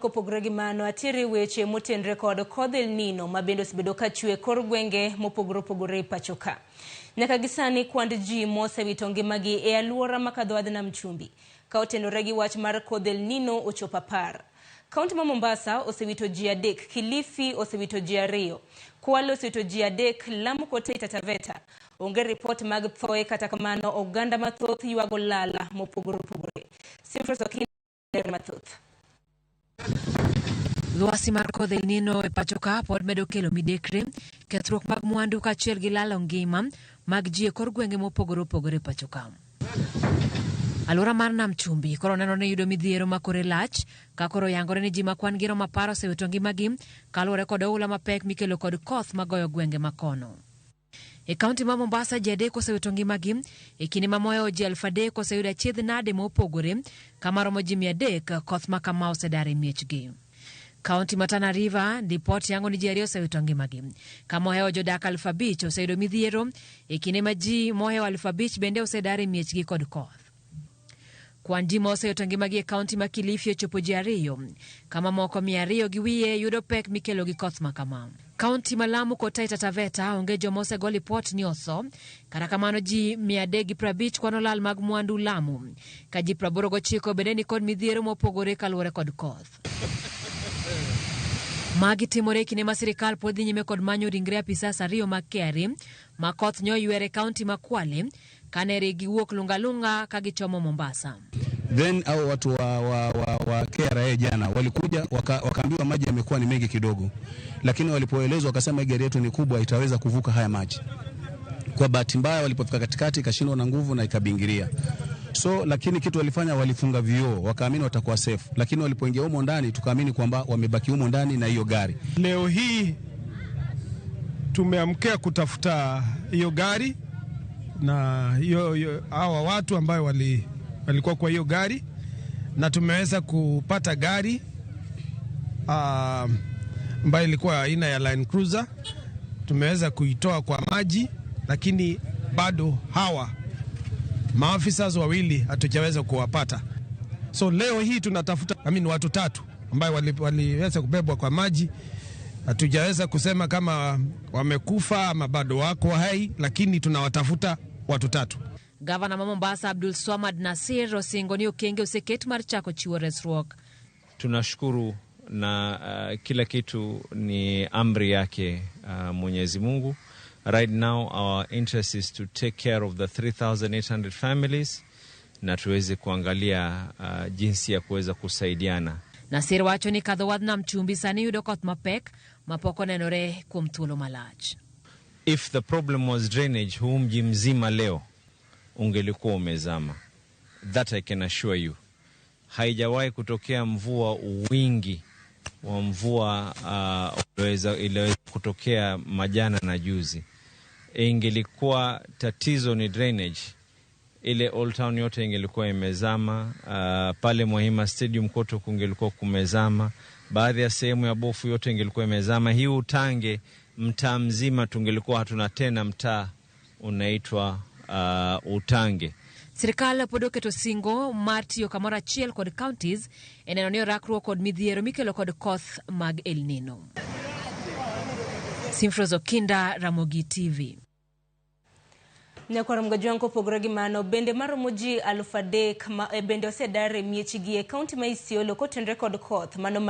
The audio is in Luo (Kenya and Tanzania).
Kopogore gi mano, atiere weche motenre kod kodh El Nino ma bende osebedo ka chwe kor gwenge mopogore opogore e pacho ka. Nyaka gi sani kwand ji mosewito ngimagi e aluora makadho wadh nam chumbi ka otenore gi wach mar kodh El Nino ochopo 10. Kaunti ma Mombasa osewito ji 3, Kilifi osewito ji 2, Kwale osewito ji 3, Lamu kod Taita Taveta onge ripot mag thoe kata kamano oganda mathoth ywago lala mopogore opogore. Simfros Okinda mathoth. Lwasi mar kodh El Nino e pacho ka pod medo kelo midekre, kethruok mag mwandu kaachiel gi lalo ngima mag ji e kor gwenge mopogore opogore e pacho ka. Alwora mar Nam Chumbi koro neno ni yudo midhiero ma kore lach ka koro yangore ni ji ma kwan gi romo 10 osewito ngimagi kaluwore kod oula mapek mikelo kod koth magoyo gwenge ma kono. E kaunti ma Mombasa ji 3 osewito ngimagi e kinde ma mohewo ji 3000 oseyudo achiedh nade mopogore kama romo ji 300 koth ma kama osedar e miechgi. Kaunti ma Tana River ripot yango ni ji 2 osewito ngimagi kama ohewo jodak 5000 oseyudo midhiero e kinde ma ji mohewo 5000 bende osedar e miechgi kod koth. Kwan ji ma osewito ngimagi e kaunti ma Kilifi ochopo ji 2, kama moko 200 gi wiye yudo pek mikelo gi koth ma kama. Kaunti ma Lamu kod Taita Taveta onge joma osego lipot ni otho, kata kamano ji 350 kwano lal mag mwandu Lamu, ka ji 89 bende ni kod midhiero mopogore kaluwore kod koth. Magi timore e kinde ma sirikal pod dhi nyime kod manyo ringre apisas 2 mag KRA ma koth nyoywere e kaunti ma Kwale kane giwuok Lungalunga ka gichomo Mombasa. Then hao watu wa KRA jana walikuja wakaambiwa maji yamekuwa ni mengi kidogo, lakini walipoelezwa wakasema gari yetu ni kubwa, itaweza kuvuka haya maji. Kwa bahati mbaya walipofika katikati ikashindwa na nguvu na ikabingiria. So lakini kitu walifanya, walifunga vioo wakaamini watakuwa safe, lakini walipoingia humo ndani tukaamini kwamba wamebaki humo ndani na hiyo gari. Leo hii tumeamkia kutafuta hiyo gari na hiyo hawa watu ambao walikuwa kwa hiyo gari, na tumeweza kupata gari ambayo ilikuwa aina ya Land Cruiser. Tumeweza kuitoa kwa maji, lakini bado hawa maafisa wawili hatujaweza kuwapata. So leo hii tunatafuta watu 3 ambao waliweza kubebwa kwa maji. Hatujaweza kusema kama wamekufa ama bado wako hai, lakini tunawatafuta watu 3. Gavana ma Mombasa Abdul Swamad Nasir osingo ni okenge oseket mar chako chiwo resruok. Tunashukuru na kila kitu ni amri yake Mwenyezi Mungu. Right now our interest is to take care of the 3,800 families na tuweze kuangalia jinsi ya kuweza kusaidiana. Nasir wacho ni kadho wadh Nam Chumbi sani yudo koth mapek mapok onenore kuom thuolo malach. If the problem was drainage, huu mji mzima leo ungelikuwa umezama. That I can assure you. Haijawahi kutokea mvua, wingi wa mvua iliweza kutokea majana na juzi. Ingelikuwa tatizo ni drainage, ile Old Town yote ingelikuwa imezama. Pale Mwahima Stadium kote kungelikuwa kumezama, baadhi ya sehemu ya Bofu yote ingelikuwa imezama. Hii Utange mtaa mzima tungelikuwa hatuna tena mtaa unaitwa Utange. Sirikal pod oketo singo mar tiyo kamoro achiel kod counties e neno ni orakruok kod midhiero mikelo kod koth mag El Nino. Simfros Okinda, Ramogi TV. Nyakwar Mgajwang' kopogore gi mano, bende maromo ji 3000 ma bende osedar e miechgi e kaunti ma Isiolo kotenore kod koth mano mar